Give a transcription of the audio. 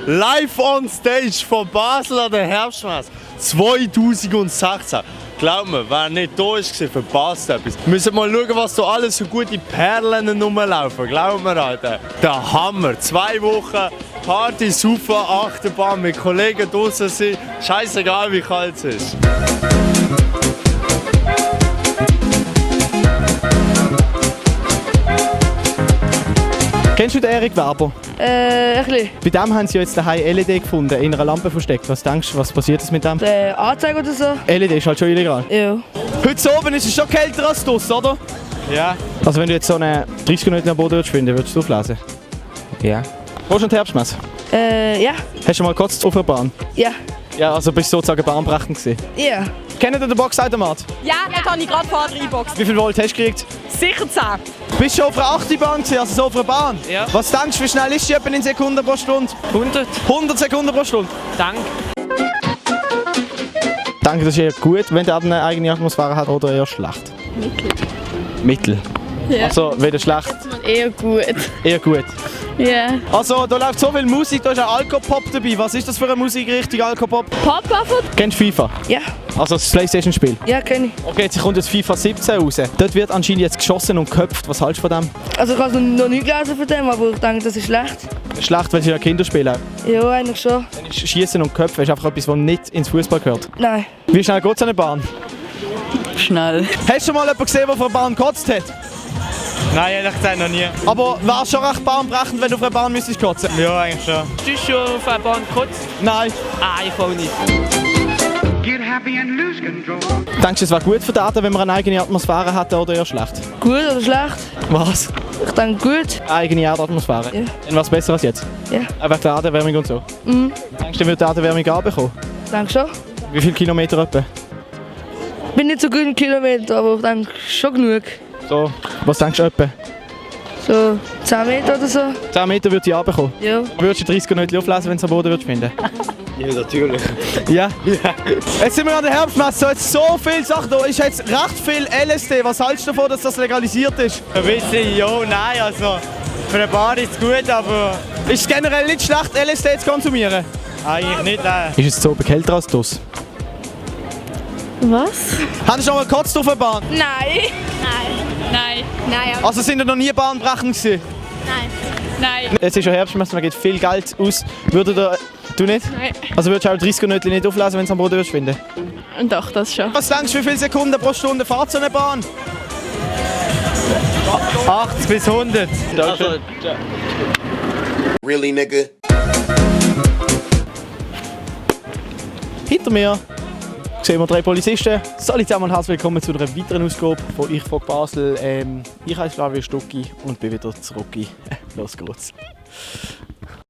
live on stage von Basel an der Herbstmesse 2016. Glaub mir, wer nicht da war, verpasst etwas. Wir müssen mal schauen, was da alles so gute Perlen rumlaufen. Glaub mir, Alter. Der Hammer. 2 Wochen Party, Saufen, Achterbahn, mit Kollegen draußen sind. Scheißegal, wie kalt es ist. Kennst du den Erik Werber? Ein bisschen. Bei dem haben sie ja jetzt daheim LED gefunden, in einer Lampe versteckt. Was denkst du, was passiert ist mit dem? Anzeige oder so? LED ist halt schon illegal. Ja. Heute oben ist es schon kälter als draussen, oder? Ja. Also wenn du jetzt so eine 30 Minuten am Boden finden würdest du auflesen? Ja. Wo ist schon die Herbstmesse? Ja. Hast du mal gekotzt auf der Bahn? Ja. Ja, also bist du sozusagen bahnbrechend gewesen. Ja. Kennt ihr den Boxautomat? Ja, den habe ich gerade vorher reingeboxt. Wie viel Volt hast du gekriegt? Sicher 10. Bist du schon auf einer Achterbahn gewesen, also so auf einer Bahn? Ja. Was denkst du, wie schnell ist die etwa in Sekunden pro Stunde? 100. 100 Sekunden pro Stunde. Danke. Ich denke, das ist eher gut, wenn der eine eigene Atmosphäre hat, oder eher schlecht? Mittel. Ja. Also weder schlecht, Eher gut. eher gut. Ja. Also da läuft so viel Musik, da ist auch Alkopop dabei. Was ist das für eine Musikrichtung, Alkopop? Pop einfach? Kennst du FIFA? Ja. Also das Playstation-Spiel? Ja, kenn ich. Okay, jetzt kommt jetzt FIFA 17 raus. Dort wird anscheinend jetzt geschossen und geköpft. Was hältst du von dem? Also ich habe noch nie gelesen von dem, aber ich denke, das ist schlecht. Schlecht, weil sie ja Kinder spielen. Ja, eigentlich schon. Schießen und Köpfen ist einfach etwas, was nicht ins Fußball gehört. Nein. Wie schnell geht es an der Bahn? Schnell. Hast du schon mal jemanden gesehen, der auf einer Bahn gekotzt hat? Nein, ehrlich gesagt noch nie. Aber wäre es schon recht bahnbrechend, wenn du auf einer Bahn müsstest kotzen? Ja, eigentlich schon. Bist du schon auf einer Bahn gekotzt? Nein. Ah, ich auch nicht. Get happy and lose control. Denkst du, es wäre gut für die Erde, wenn wir eine eigene Atmosphäre hätten, oder eher schlecht? Gut oder schlecht? Was? Ich denke gut. Eine eigene Erdatmosphäre? Ja. Dann wäre es besser als jetzt? Ja. Auch wegen der Erderwärmung und so? Mhm. Denkst du, wird die Erderwärmung anbekommen? Ich denke schon. Wie viele Kilometer etwa? Ich bin nicht so gut in Kilometer, aber ich denke schon genug. So, was denkst du etwa? So 10 Meter oder so. 10 Meter würde sie anbekommen. Ja. Würdest du 30 nicht auflesen, wenn du es am Boden würdest finden? Ja, natürlich. Ja? Jetzt sind wir an der Herbstmesse, jetzt so viele Sachen, da ist jetzt recht viel LSD. Was hältst du davon, dass das legalisiert ist? Ein bisschen ja, nein, also für eine Bar ist es gut, aber Ist es generell nicht schlecht, LSD zu konsumieren? eigentlich nicht, nein. Ist es so kälter als das? Was? Haben Sie schon mal gekotzt auf der Bahn? Nein. Nein. Nein. Also sind ihr noch nie bahnbrechend gewesen? Nein. Jetzt ist ja Herbstmesse, man gibt viel Geld aus. Würdet ihr... Du nicht? Nein. Also würdest du auch 30 Nötchen nicht auflesen, wenn du am Boden würdest finden? Doch, das schon. Was denkst du, wie viele Sekunden pro Stunde fährt so eine Bahn? 80 bis 100. Really, nigga? Hinter mir sehen wir 3 Polizisten. Salut zusammen und herzlich willkommen zu einer weiteren Ausgabe von «Ich frag Basel». Ich heiße Flavio Stucki und bin wieder zurück. Los geht's.